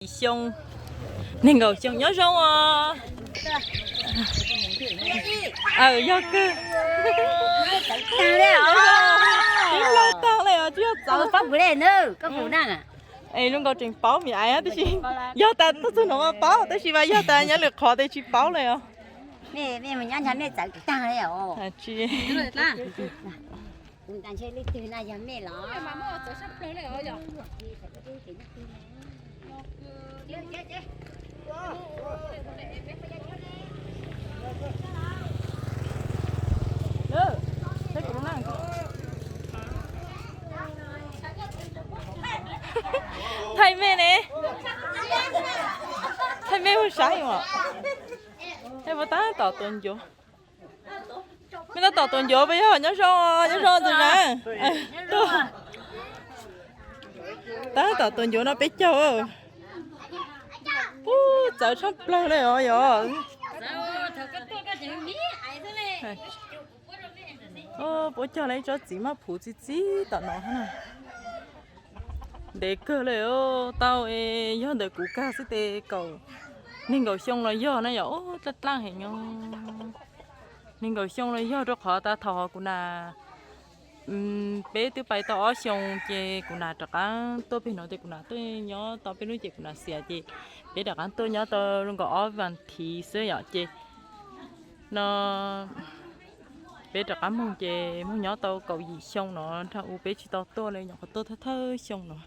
Yim xyoo, nees nkaum xyoo nyob zoo os. Aw, yog kawg. Tib loj tag li os, tsis yog txawv. Es zoo nkaus tseem paub me aiv tab sis yog tas tuaj txug no mas paub, tab sis mas yog tas nyob lwm qhov tes tsis paub li os. Thaij mej ne, thaij mej mus saib os. Thaij puas tab tom tuav ncuav. Mej tab tom tuav ncuav puas yog? Nyob zoo, nyob zoo tus na. Tab tom tuav ncuav no peb caug. Ub, txawv tshaj plawg li os yog. Puab cog lawv ib tsob txiv maj phuv txi txib tom no na. Ntev kawg li, tau yog ntawm kuv kag xwb tes kaum, nees nkaum xyoo los yog na yom. Ub, dlaaj dlaaj heev os. Nees nkaum xyoo los yog rau qhov tas thaum kuv nam, peb twb pais tau ob xyoo ces kuv nam rov qab tuaj pem no tes kuv nam tuaj nyob tau peb hnub ces kuv nam xiam ces peb rov qab tuaj nyob tau zoo nkaus ob vas thiv xwb yom ces no peb rov qab moog ces moog nyob tau kaum yim xyoo no nrag u peb tsis tau tuaj li, nyuam qhuav tuaj thawj thawj xyoo no.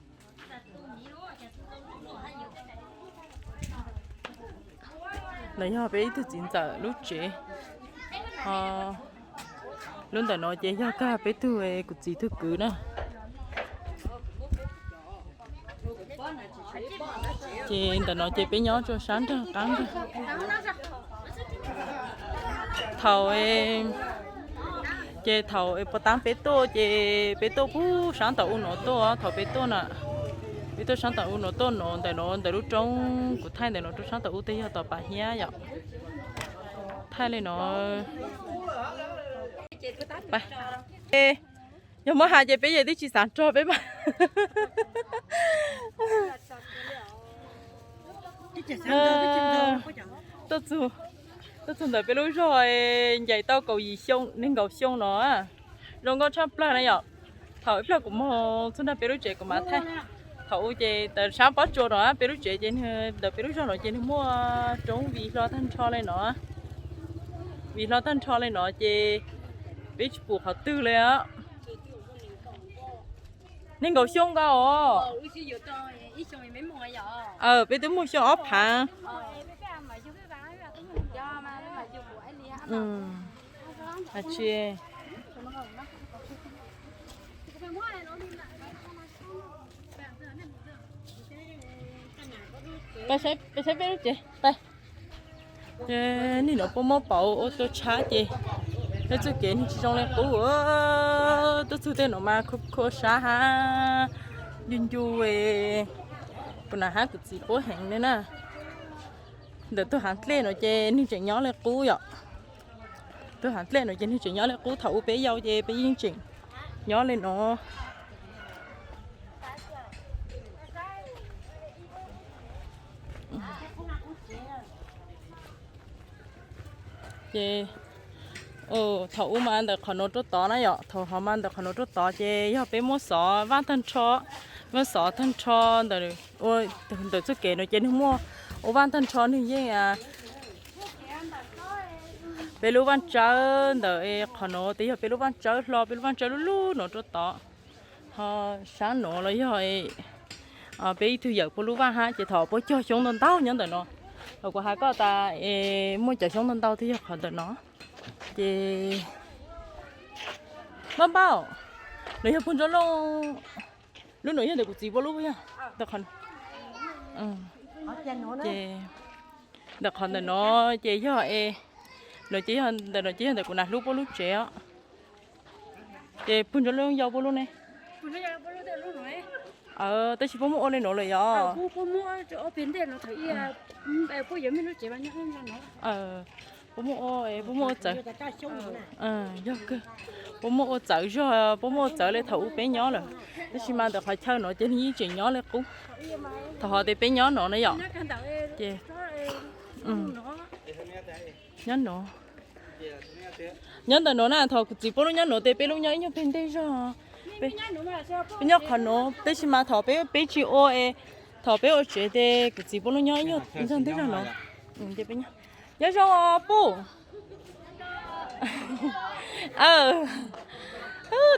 Los yog peb ib tug txiv ntxawm lub tsev. Lub ntawm no ces yog kag peb tug, kuv txiv tug kwv na. Ces ntawm no ces peb nyob rau sab nraag qaab nraag. Thaum, ces thaum puag ta peb tuaj ces peb tuaj pug sab tom u no tuaj, thaum peb tuaj na, peb tuaj sab tom u no tuaj no, ntawm no ntawm lub roob kuv thaij ntawm no rau sab tom u tej yog tom pas hiab yom. Thaij li no. Yog muab has ces peb yeej twb tsis xav rog peb mas. Tuaj txug ntawm peb lub zog ncaim tau kaum yim xyoo, nees nkaum xyoo no, zoo nkauj tshaj plawg na yom. Thaum ib plag kuv moog txug nrag peb lub tsev kuv mam thaij. Thaum u ces tawm sab pob tsuas no peb lub tsev ces ntawm peb lub zog no ces nwg muaj roob viv hlo tag nrho li no. Viv hlo tag nrho li no ces peb tsis pum qhov twg li os. Nees nkaum xyoo nkaus os. Peb twb muaj xyoo ob phaav. Peb saib peb lub tsev. Nim no puab muab pauv ua rua tshab ces peb txuj kev nwg tsis zoo le qub. Tuaj txug tej no mas khua sab hab ncu ncu, kuv nam hab kuv txiv quab heev le na. Ntawm tug haav dlej no ces nwg tseem nyob le qub yom. Tug haav dlej no ces nwg tseem nyob le qub, thaum u peb yau ces peb yeej tseem nyob le no. Ces thaum u mas ntawm qhov no rua tod na yom, thaum hov mas ntawm qhov no rua tod ces yog peb muab xov vaj tag nrho, muab xov tag nrho ntawm, ntawm txuj kev no ces nwg muaj ua vaj tag nrho, nwg yeej peb lub vaaj tsawb ntawm qhov no tes yog peb lub vaaj tsawb hlo, peb lub vaaj tsawb lub lub no rua tod. Ho sab no los yog peb ib tug yawm puab lub vaaj hab ces thaum puab cog xyoob ntau ntau nyob ntawm no. Thaum kuv has koj tas es muaj cov xyoob ntau ntau twb yog qhov ntawm no. Ces npaj npaj, no yog puag nraub looj, lub no yog ntawm kuv txiv puab lub yog, ntawm qhov, ces ntawm qhov ntawm no ces yog, no ces yog ntawm no ces yog ntawm kuv nam hlub puab lub tsev os. Ces puag nraub looj yog puab lub ne. Tab sis puab muab ua le no lawm yog. Puab muaj ua, puab muaj ua txawv. Yog kawg, puab muaj ua txawv zog, puab muaj ua txawv le thaum ub peb nyob lawm. Tab sis mas ntawm qhov chaw no ces nws yeej tseem nyob li qub. Thaum hov tes peb nyob no na yom. Ces nyob no, nyob ntawm no na, thaum kuv txiv puab lub nyob no tes peb lub nyob ib nyuag peg ntej zog. Peb nyob qhov no, tab sis mas thaum peb, peb tsis ua, thaum peb ua tsev tes kuv txiv puab lub nyob ib nyuag ntej zog no. Nyob zoo os puj.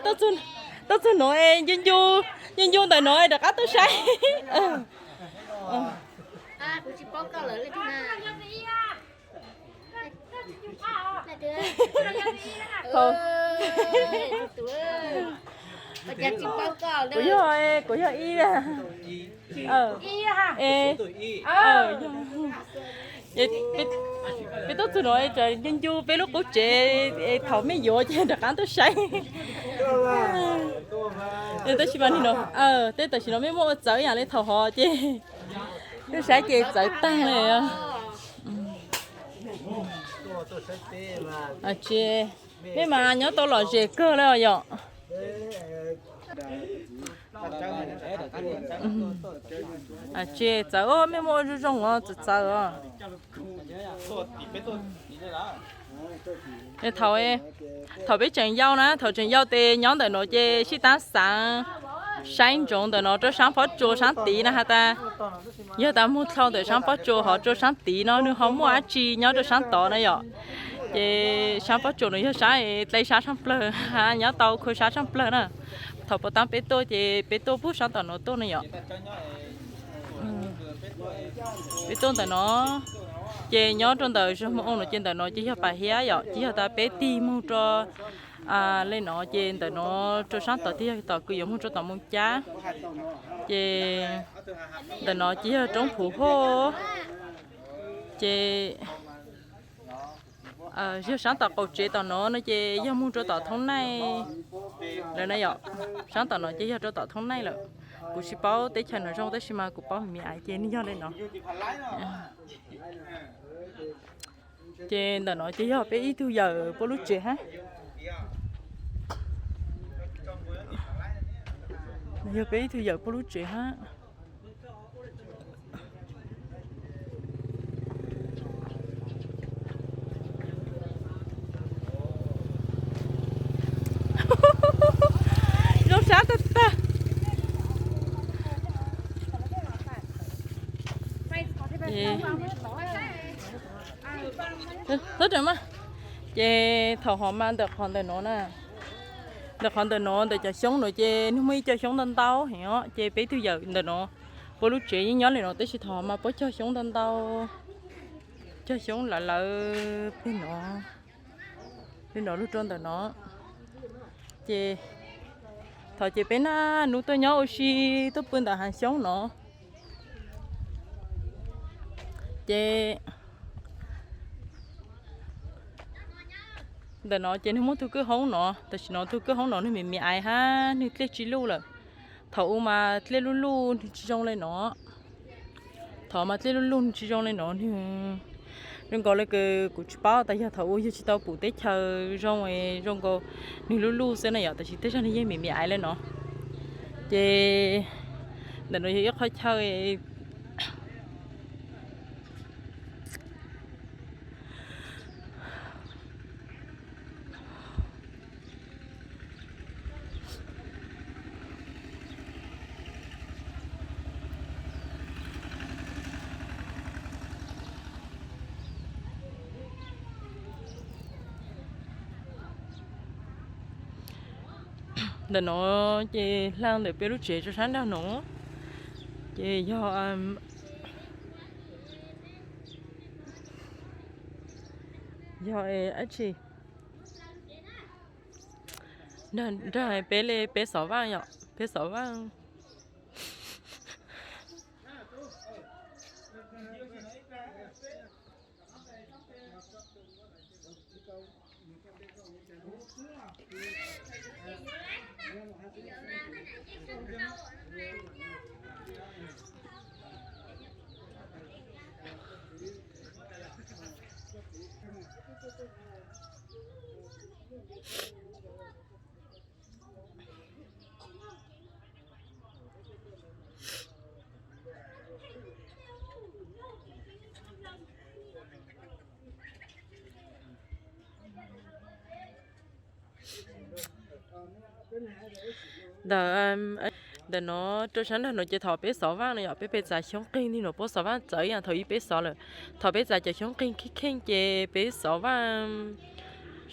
Tuaj txug no es ncu ncu, ncu ncu ntawm no es rov qab tuaj saib. Kuv yog, kuv yog ib. Peb tuaj txug no es ncu ncu peb lub qub tsev es thaum mej yuav ces rov qab tuaj saib. Tab sis mas nim no, tej tam sim no mej muab ua txawv ib yam li thaum hov ces tuaj saib ces txawv tag li. Tsis, mej mas nyob tau lom zem kawg li os yom. Tsis txawv, mej muab ua zoo zoo os, txawv txawv os. Thaum, thaum peb tseem yau na, thaum tseem yau tes nyob ntawm no ces sib tab xaav saib ntsoov ntawm no rau saab pob tsuas saab tid na has tas, yog tas moog dlhau ntawm saab pob tsuas hov rau saab tid no nwg ho muaj dlaab tsi nyob rau saab tod na yom. Ces saab pob tsuas no yog saab dlej sab tshaaj plawg, nyob tau khu sab tshaaj plawg na. Thaum puas taab peb tuaj ces peb tuaj pug saab tom no tuaj na yom. Peb tuaj ntawm no, ces nyob rau ntawm zog Hmoo Oo no ces ntawm no ces yog Pas Hiab yom, ces yog tas peb tig moog rau le no ces ntawm no rau saab tod tig yog tom kws yuav moog rau tom Moo Cab. Ces ntawm no ces yog roob Phuv Haj. Ces yog saab tom qaum tsev tom no no ces yog moog rau tom Thoob Naij lawm na yom. Saab tom no ces yog rau tom Thoob Naij lawm. Kuv tsis paub teb chaws no zoo tab sis mas kuv paub me me aiv ces nwg yog le no. Ces ntawm no ces yog peb ib tug yawm puab lub tsev hab. Yog peb ib tug yawm puab lub tsev hab. Zoo sab tag tag. Ces thaum hov mas ntawm qhov ntawm no na, ntawm qhov ntawm no ntawm cov xyoob no ces nwg muaj ib co xyoob ntau ntau heev os, ces peb tug yawm ntawm no puab lub tsev yeej nyob li no tab sis thaum hov mas puab cog xyoob ntau ntau, cog xyoob lawv lawv peg no, peg no lug rau ntawm no. Ces thaum ces peb naj nub tuaj nyob ua si tuaj pw ntawm hav xyoob no. Ces ntawm no ces nwg muaj tug kwj hoob no, tam sim no tug kwj hoob no nwg me me aiv hab nwg dlej tsi luj lawm. Thaum u mas dlej luj luj nwg tsi zoo le no. Thaum mas dlej luj luj nwg tsi zoo le no, nwg zoo nkaus le kws kuv tsi paub tas yog thaum u yog tsi tau pum teb chaws zoo, zoo nkaus nwg luj luj xwb na yom, tab sis tej zag nwg yeej me me aiv le no. Ces ntawm no yog ib qhov chaw Ntawm no ces hla ntawm peb lub tsev rau sab nraag no, ces yog, yog dab tsi, nraag peb le peb xov vaaj yom, peb xov vaaj. Ntawm, ntawm no rau sab nrag no ces thaum peb xov vaj no yom, peb pem txav xyoob qeeg li no, puab xov vaj txawv ib yam thaum ub peb xov lawm. Thaum peb txav cov xyoob qeeg kheej kheej ces peb xov vaj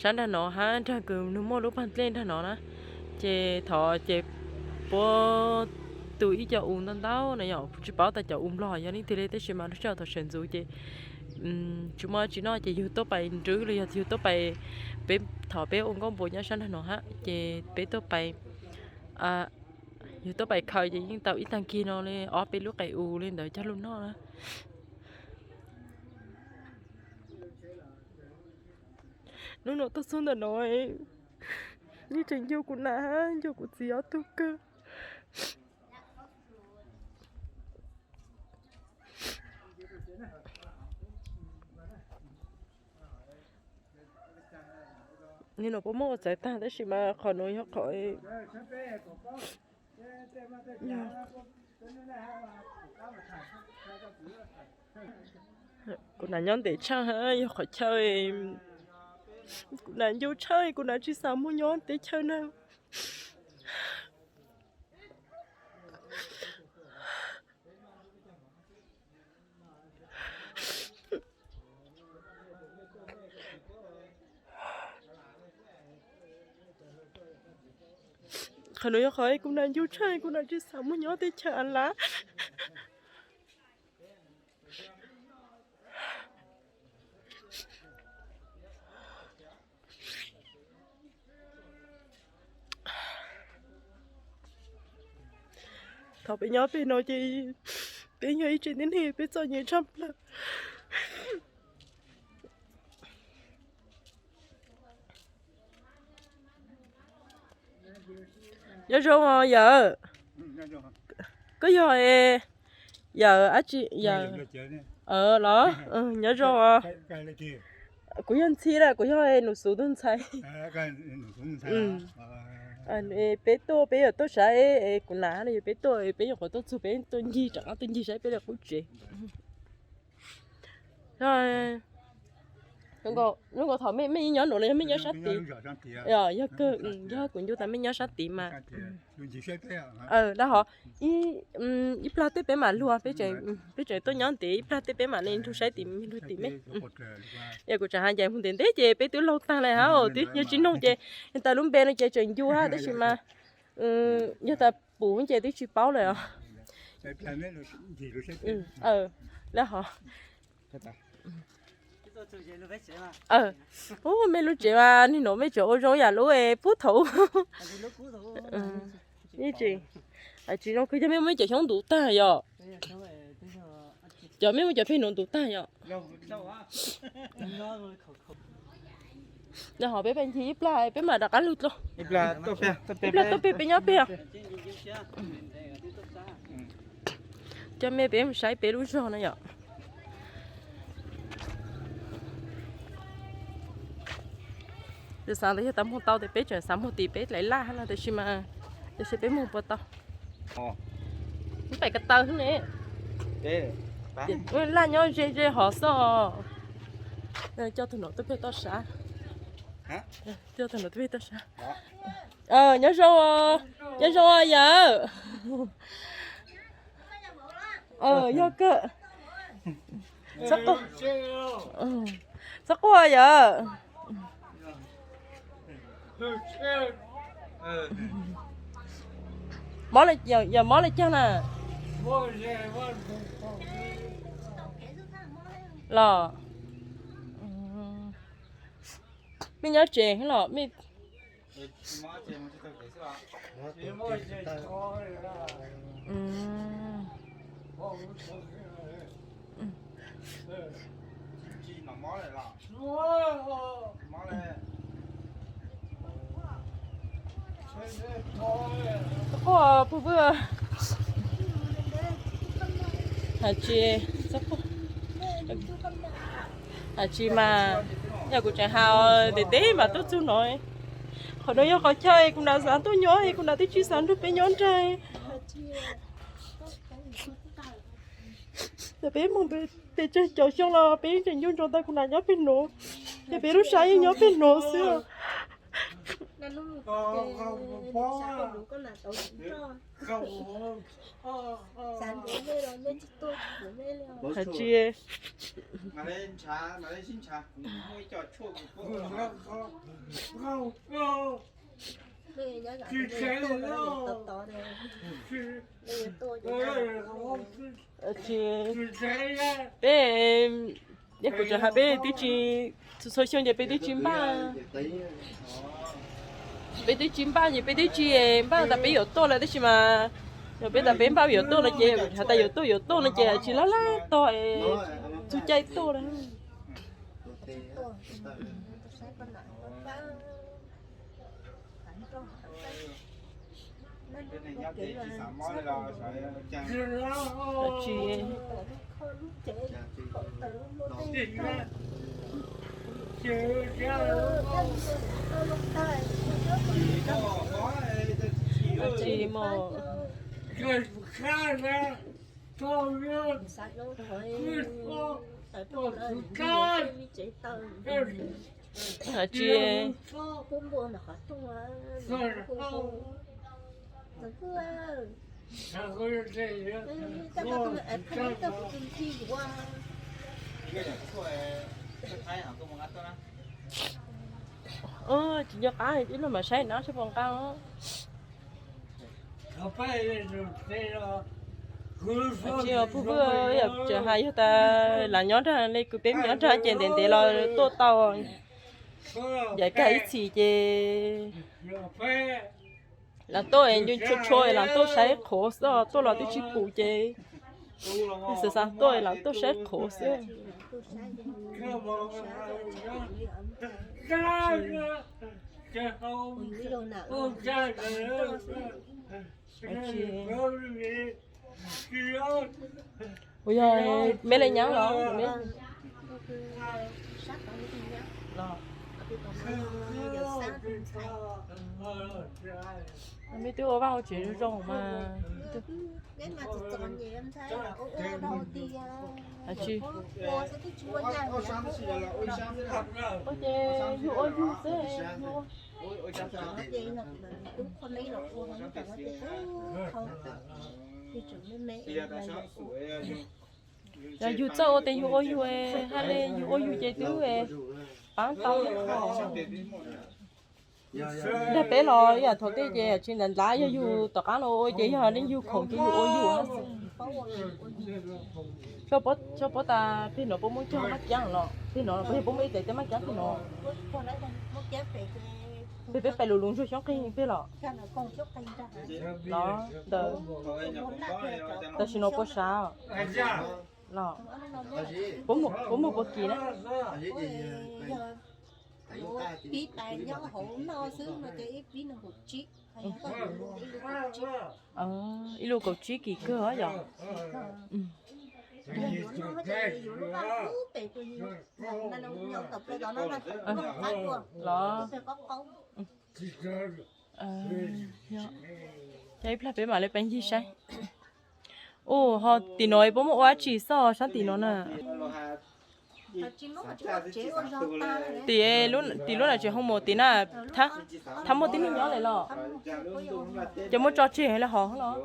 sab nrag no hab nrag kws nws muaj lub pag dlej nrag no na. Ces thaum ces puab tu ib co u ntau ntau no yom, tsis paub tas cov u nplog yog leej twg li, tab sis mas lub sij hawm thaum sawv ntxuv ces tsis muaj dab tsi noj ces yug tuaj pais nrub los yog yug tuaj pais, peb thov peb ua nkauj npua nyob sab nrag no hab ces peb tuaj pais, yug tuaj pais khaws ces yeej tau ib tag kis no li ob peb lub qe u li ntawd coj lug noj na. Hnub no tuaj txug ntawm no, yeej tseem nco kuv nam hab nco kuv txiv ob tug kawg. Nim no puab muab ua txawv tag tab sis mas qhov no yog qhov kuv nam nyob ntev tshaj, yog qhov chaw kuv nam nco tshaj, kuv nam tsis xav mus nyob teb chaws na. Qhov no yog qhov kuv nam nco tshaj, kuv nam tsis xav mus nyob teb chaws Av Lab. Thaum peb nyob pem no ces peb yog ib tsev neeg peb txom nyem tshaj plaws. Nyob zoo os yawm. Koj yog yawm dab tsi yawm? Los nyob zoo os. Kuv yog Ntxhi lawm, kuv yog Nus Xuv tus ntxhais. Peb tuaj, peb yuav tuaj saib kuv nam, peb tuaj, peb nyuam qhuav tuaj txug peb tuaj ncig rov qab tuaj ncig saib peb li qub tsev. Lub nkaus thaum mej nyob nuav los yog mej nyob sab tid? Yog kawg, yog kuv ncu tas mej nyob sab tid mas. Dab hov, ib plag tej peb mam luag, peb tseem tuaj nyob ntev, ib plag tej peb mam li nrug saib tim, nrug tim mej. Yog kuv tseem has ncaim mus ntev ntev ces peb twb laug tag lawm hab, twb yog tsis noog ces yog tas lub npe no ces tseem ncu hab tab sis mas yog tas pum ces twb tsis paub lawm os. Lawm hov. Ub, mej lub tsev mas nim no mej tseem ua zoo yam lub puag thaum ub. Tsis zoo kawg, cov mej muab cov xyoob ntuv tag yom? Cov mej muab cov peg nuav ntuv tag yom? Nyob hov peb pab ncig ib plag peb mam rov qab lug dlua. Ib plag tuaj peg peb nyob peg. Coj mej peb mus saib peb lub zog no yom. Xav tas yog tas moog tau tes peb tseem xav moog tim peb dlaiv laj hab no tab sis mas, tab sis peb moog puas tau. Pem ko taw xwb ne. Laj nyob ze ze hov xwb. Coj tug nuav tuaj peg toj sab. Coj tug nuav tuaj peg toj sab. Nyob zoo, nyob zoo yawm. Yog kawg. Txhob quaj yawm. Mob, yog mob li caag na? Los mej nyob tsev los mej Quaj pw pw. Has tsis, has tsis mas, yog kuv tseem has ntev ntev mas tuaj txug no. Qhov no yog qhov chaw kuv nam xav tuaj nyob, kuv nam twb tsis xav nrug peb nyob nrag. Yog peb moog pes tsawg caum xyoo los peb tseem nco ntsoov tas kuv nam nyob peg nuav, yog peb lub sab yeej nyob peg nuav xwb. Hais tsis, tsis, peb, yog kuv tseem hais peb twb tsis, txhua xyoo ces peb twb tsis npaj, peb twb tsis npaj ces peb twb tsis npaj tas peb yuav tuaj lawm tab sis mas yog peb tas peb npaj yuav tuaj no ces hais tas yuav tuaj yuav tuaj no ces tsis laj laj tog, txug caij tuaj lawm. Tsis, tsis mog. Tsis, tsis nco qab ib lub mam saib no seb puas nqa. Tsis, pug pug, yog tseem hais yog tas lam nyob nrag li kuv peb nyob nrag ces ntev ntev los tuaj tau. Yaim kag ib txhis ces lam tuaj es tshua tshua lam tuaj saib qhuav xwb, tuaj los twb tsis pum ces xav xav tuaj lam tuaj saib qhuav xwb. Kuv yog me le nyab los? Me twb ua vaj ua tsev zoo zoo mas. Ua ces yug ua yug xwb. Yog yug txawj ua tes yug ua yug, hais li yug ua yug ces twb paab tau. Dag peb los yam thaum tej ces tsis ntav ntav, yog yug tom qaab los ua ces yog leej yug khoom ces yug ua yug. Tso puab tas peg no puab muaj cog maj kiab los, peg no puab yog puab muaj ib teg tej maj kiab peg no. Peb, peb pais lug lug ntsuag xyoob qig peg los. Los ntawd, tam sim no puas sav los? Puab muaj puas kis na? Ib lub kaum tsib kis kawg yog. Los, cov ib plag peb mam li peb ncig saib. Ua ho tim no puab muaj ua dab tsi xwb sab tim no na? Tim, tim lub nam tsev hoo mos tim na, thab muaj tib neeg nyob lawm los? Ces muab tso tseg li hov los?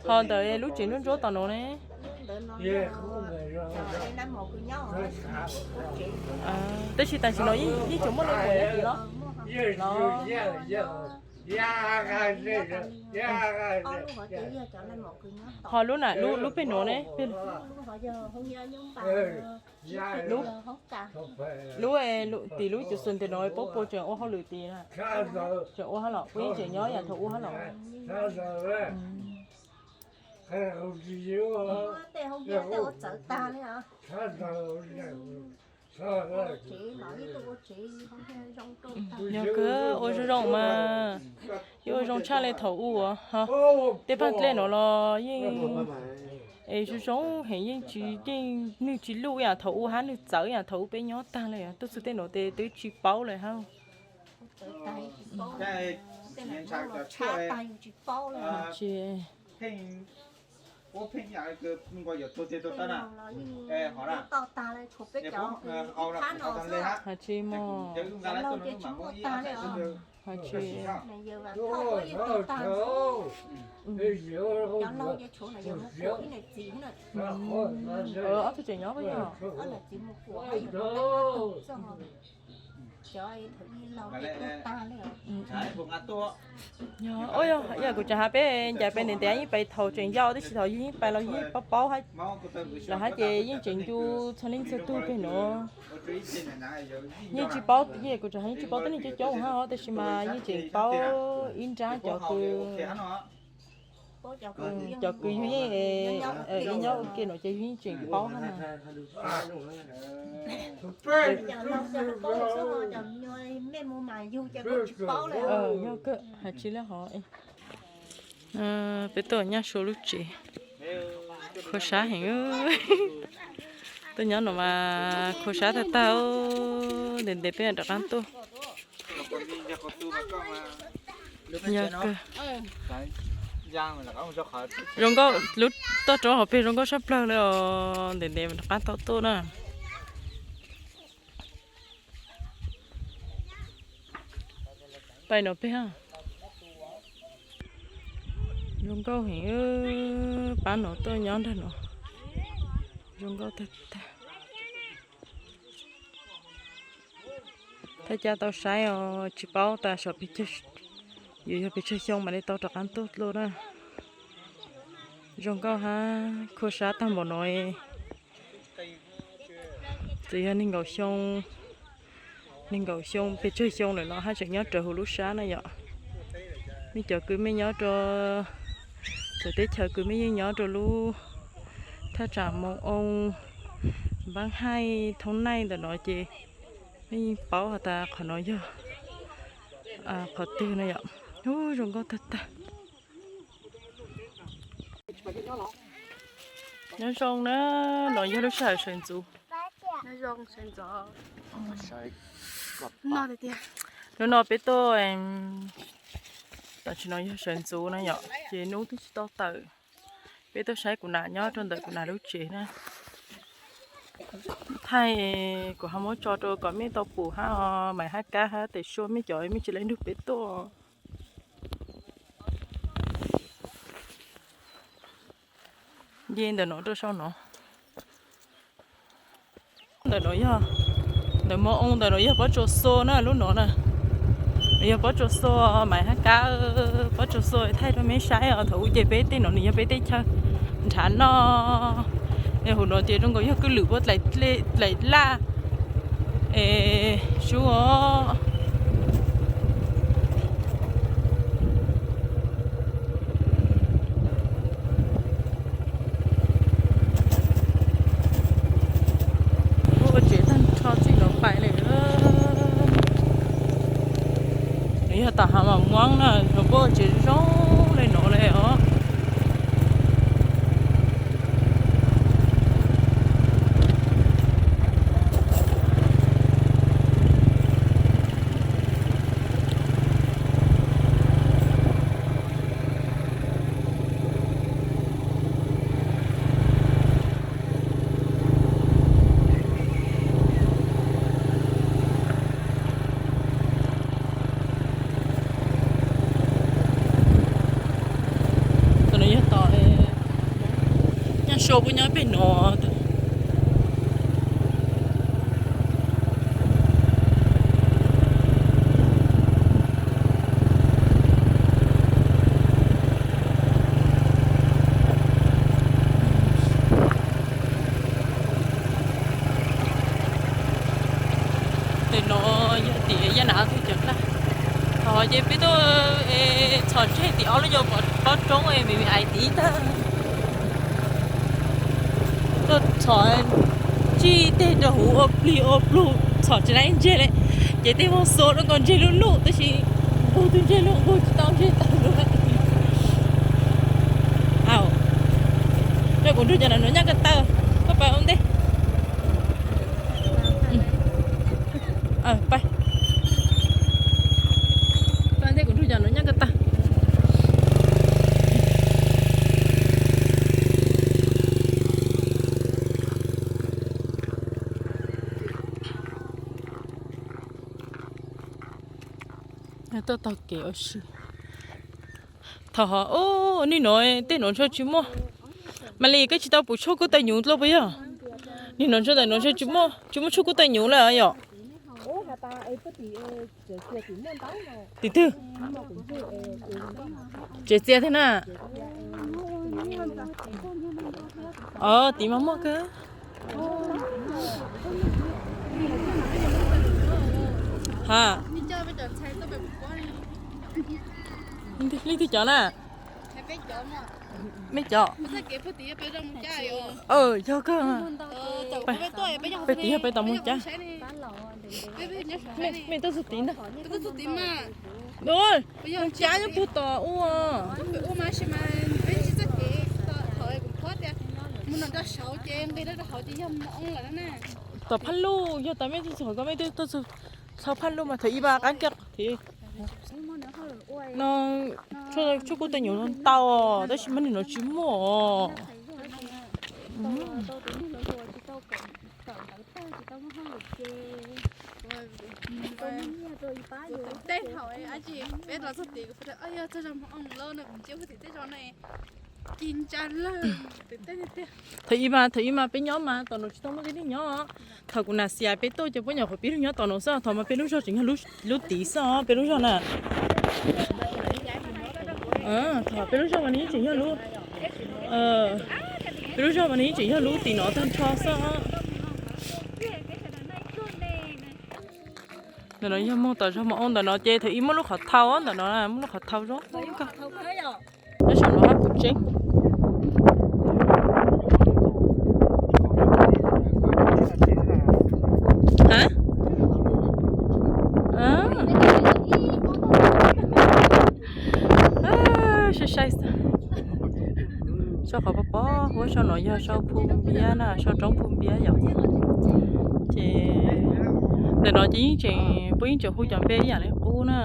Ho ntawm lub tsev ntsuab ntsuab tom no ne? Tab sis tam sim no yeej tseem muaj leej muam nyob tim los? Ho lub na, lub peg nuav ne? Lub, lub tim lub cuv xwm tim no puab puas tseem ua hauj lwm tim na? Tseem ua hab los? Puab yeej tseem nyob yam thaum ub hab los? Yog kawg, ua zoo zoo mas, yeej ua zoo tshaj li thaum ub. Tej paj dlej no los yeej zoo zoo heev, yeej tsis, yeej nwg tsis luj yam thaum ub hab, nwg txawv yam thaum ub peb nyob tag li. Tuaj txug tej no tes twb tsis paub lawm hab. Tsis, Hais tsis mog, hais tsis. Ob tug tseem nyob peb yog. Yog, yog kuv tseem hais peb ncaim peb ntev ntev yeej pais thaum tseem yau tib si, thaum yus yeej pais los yus yeej paub paub los hais ces yeej tseem ncu txhua leej txhua tug pem no. Yeej tsis paub, kuv tseem hais yeej tsis paub tib neeg coob coob hab os, tab sis mas yeej tseem paub ib nrab cov kws, cov kws yug yeej ib nyob ua ke no ces yug yeej tseem paub hab na. Yog kawg, hais tsis li hov. Peb tuaj nyab Sua lub tsev, khuv sab heev. Tuaj nyob no mas khuv sab tag tag, ntev ntev peb mam rov qab tuaj. Yog kawg. Zoo nkauj, lub toj roob hauv pes zoo nkauj tshaj plaws li os, ntev ntev mam rov qab tau tuaj na. Pais no peb, zoo nkauj heev, pab no tuaj nyob nrag no, zoo nkauj tag tag. Thaj caj tau saib os, tsis paub tas saum pes tsawg, yuav yog pes tsawg xyoo mam li tau rov qab tuaj dlua na. Zoo nkauj hab khuv sab tag npaum no. Txawm yog nees nkaum xyoo, nees nkaum xyoo pes tsawg xyoo lawm los haj tseem nyob rawv huv lub sab na yom. Mej cov kws mej nyob rau txawv teb chaws kws mej yeej nyob rau lub thaj tsam Moo Oo, Npaab Haij, Thoob Naij ntawm no ces mej yeej paub has tas qhov no yog qhov twg na yom. Ub, zoo nkauj tag tag. Nyob zoo na, no yog lub sij hawm sawv ntxuv. Hnub no peb tuaj, tam sim no yog sawv ntxuv na yom, ces nub twb tsis tau tawm. Peb tuaj saib kuv nam nyob rau ntawm kuv nam lub tsev na. Thaij kuv ho muab tso rau kom mej tau pum hab os, Maiv hab Kab hab Tes Suab mej cov mej tsis laj nrug peb tuaj. Nce ntawm no rau saum no. Ntawm no yog, ntawm Moo Oo ntawm no yog Pob Tsuas Xua na, lub no na. Nws yog Pob Tsuas Xua, Maiv hab Kab, Pob Tsuas Xua thaij rau mej saib os. Thaum ub ces peb tej no nws yog peb teb chaws nrhav noj. Es huv no ces zoo nkaus yog kwj lwm puab dlaim laj es sub os. Ua tsev tag nrho txij no pais li. Nws yog tom hav Mas Muab na, nws puab ua tsev zoo li no li os. Tam no yog tom nyab Sua puab nyob pem no. Tes no yog tim Yaj Nam Thwj cov dlaj. Thaum ces peb tuaj txhom tseg tim ob lub nyuag pob roob es me me ais tid tag. Tuaj txhom tsig teg rau huv ua plig ua plug txhom tsis laib ntseg li. Ces tej muag xua rau nkaus ntseg lub luj tab sis nqug tug ntseg luj nqug tsis tau ntseg tag lub. Aw, coj kuv nrug cov nam nuav nyaj ko taw, koj pais ua ntej. Pais, pais ua ntej kuv nrug cov nam nuav nyaj ko taw. Tuaj taug kev ua si. Thaum ho, ub, niaj no tej nov ntsha tsis muaj. Mas li koj tsis tau pum tshuaj kub taw nyuv dlua puas yog? Niaj no ntsha ntawm nov ntsha tsis muaj, tsis muaj tshuaj kub taw nyuv lawm yom? Tim twg? Tsev txias thiab na. Tim mas muaj kawg. Ha. Leej twg cov na? Mej cov. Yog kawg. Peb tim yog peb tom mus cab. Mej tuaj txug tid ntag. Mus cab nyob puag tom ua. Tom phaj luj yog tas mej tuaj txug ko mej tuaj txug txhua phaj luj mas thaum ib vas qab kiag thiab. No tshuaj kub taw nyuv no tau, tab sis mas niaj no tsis muaj os. Thaum ib mas, thaum ib mas peb nyob mas tom no tsis tau muaj peb lub nyob. Thaum kuv nas xias peb tuaj ces puab nyuam qhuav pib lub nyob tom no xwb, thaum mas peb lub zog tseem yog lub tid xwb os, peb lub zog na. Thaum peb lub zog mas nws yeej tseem yog lub, peb lub zog mas nws yeej tseem yog lub tim no tag nrho xwb. Ntawm no yog moog tom zog Mos Oo ntawm no ces thaum ib muaj lub qhov thau ntawm no, muaj lub qhov thau zoo nkauj. Nyob saum no hab kuv tseeb. Ha? Saib saib xwb. Sau qhov pob pob huab sau no yog sau Phu Npiab na, sau roob Phu Npiab yom. Ces ntawm no ces yeej tseem, puab yeej tseem hu cov npe ib yam li qub na.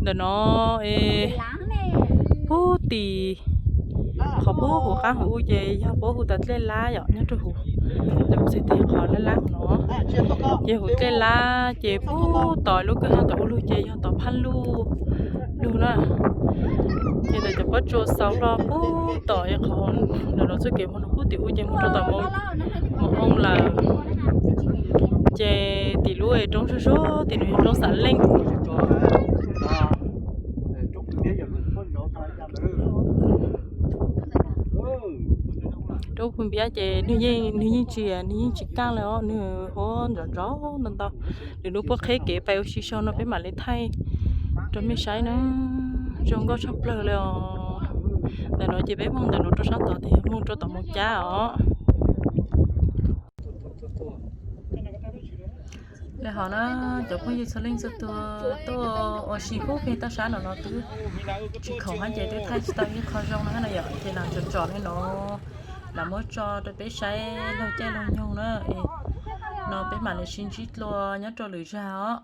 Ntawm no puag tim, qhov puag huv qaab huv ces yog puab hu tas dlej lab yom, nyob rau huv, ces kuv txhais tes qhov lab lab huv no. Ces huv dlej lab ces puag tom lub kwj ha tom ub lug ces yog tom Phaj Luj lug na. Ces ntawm cov pob tsuas xaus hlo puag tom qhov ntawm no txoj kev moog no puag tim ub ces moog rau tom Mos Oo lawm. Ces tim lub roob zuag zuag tim no yog roob Xav Leej. Roob Phu Npiab ces nwg yeej, nwg yeej tsis, nwg yeej tsis kaaj lawm os, nwg huab nrov nrov ntau ntau. Lwm hnub puab qheb kev pais ua si sau no peb mam li thaij rau mej saib na. Zoo nkauj tshaj plawg li os. Ntawm no ces peb moog ntawm no rau sab tod tes moog rau tom Moos Cab os. Li hov na, cov phooj ywg txhua leej txhua tug tuaj ua si puag pem toj sab no no twb tsis khoom hab ces twb thaij tsis tau ib qho zoo no hab na yom, ces lam tsom tsom li no lam muab tso rau peb saib laug caij laug nyoog na. No peb mam li sib ntsib dlua nyob rau lwm zag os.